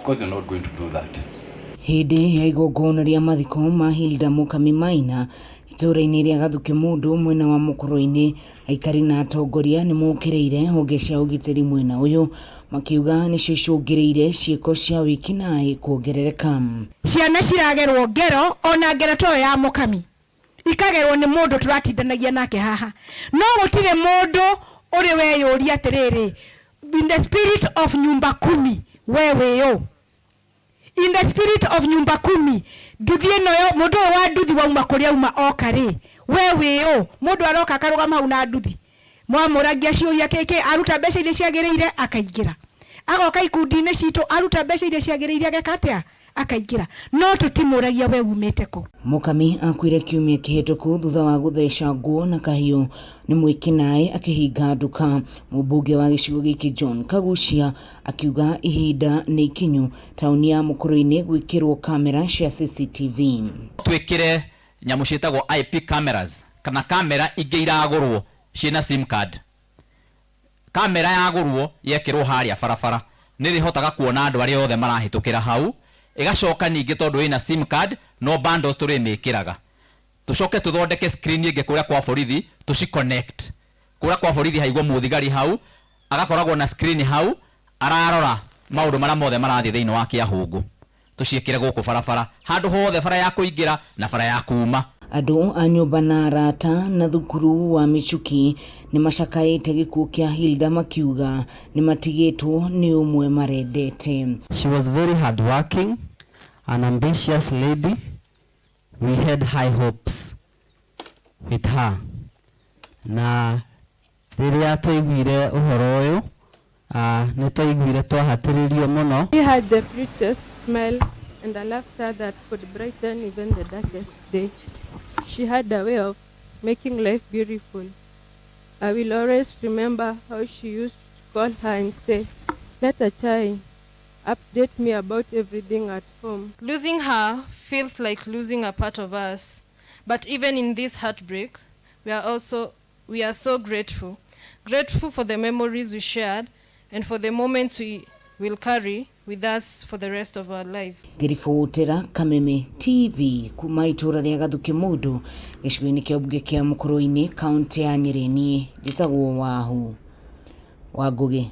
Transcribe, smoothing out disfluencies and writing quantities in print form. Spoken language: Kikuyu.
Of course you're not going to do that. Hĩndĩ ya igongona rĩa mathiko ma Hilda Mukami Maina itũũra-inĩ rĩa Gathuke Mũndũ mwena wa Mũkũrwe-inĩ, aikari na atongoria nĩ mokĩrĩire honge cia ũgitĩri mwena ũyũ makiuga nĩcio icũngĩrĩire ciĩko cia wĩkinaĩ kuongerereka. Ciana ciragerwo ngero ona ngero toyo ya Mukami ikagerwo nĩ mũndũ tũratindanagia nake haha, no gũtirĩ mũndũ ũrĩ weyũria atĩrĩrĩ, in the spirit of nyumba kumi, we wĩũ? In the spirit of nyumba kumi, nduthi ĩno yo mũndũ ũyũ wa nduthi wauma kũrĩa auma oka rĩ, we wĩũ? Mũndũ aroka akarũgama hau na nduthi, mwamũragia ciũria kĩkĩ, aruta mbeca iria ciagĩrĩire akaingĩra, agoka ikundi-inĩ citũ aruta mbeca iria ciagĩrĩire ageka atĩa, akaingĩra, no tũtimũragia we umĩte kũ. Mukami akuire kiumia kĩhĩtũku thutha wa gũtheca nguo na kahiũ nĩ mwĩkinaĩ akĩhinga nduka. Mũmbunge wa gĩcigo gĩkĩ John Kagucia akiuga ihinda nĩ ikinyu taũni ya Mũkũrwe-inĩ gwĩkĩrwo kamera cia CCTV. Twĩkĩre nyamũ ciĩtagwo IP cameras kana kamera ingĩ iragũrwo ciĩna sim card. Kamera yagũrwo yekĩrwo harĩa barabara nĩ ĩrĩhotaga kuona andũ arĩa othe marahĩtũkĩra hau, ĩgacoka ningĩ tondũ ĩna sim card no bundles tũrĩmĩkĩraga. Tũcoke tũthondeke screen ĩngĩ kũrĩa kwa borithi tũci connect. Kũrĩa kwa borithi haigwo mũthigari hau agakoragwo na screen hau ararora maũndũ marĩa mothe marathiĩ thĩinĩ wa Kĩahũngũ. Tũciĩkĩre gũkũ barabara handũ hothe, bara ya kũingĩra na bara ya kuma. Andũ a nyũmba na arata na thukuru wa Michuki nĩ macakaĩte gĩkuũ kĩa Hilda makiuga nĩ matigĩtwo nĩ ũmwe marendete. She was very hardworking, an ambitious lady. We had high hopes with her. Na rĩrĩa twaiguire ũhoro ũyũ, nĩ twaiguire twahatĩrĩrio mũno. She had the prettiest smile and a laughter that could brighten even the darkest day. She had a way of making life beautiful. I will always remember how she used to call her and say, "Leta chai, update me about everything at home." Losing her feels like losing a part of us. But even in this heartbreak, we are so grateful. Grateful for the memories we shared and for the moments we will carry with us for the rest of our life. Ngĩribotera Kameme TV kuma itũũra rĩa Gathuke Mũndũ gĩcigo-inĩ kĩa mbunge kĩa Mũkũrwe-inĩ, kaũntĩ ya Nyĩrĩ, niĩ njĩtagwo Wahu wa Ngũgĩ.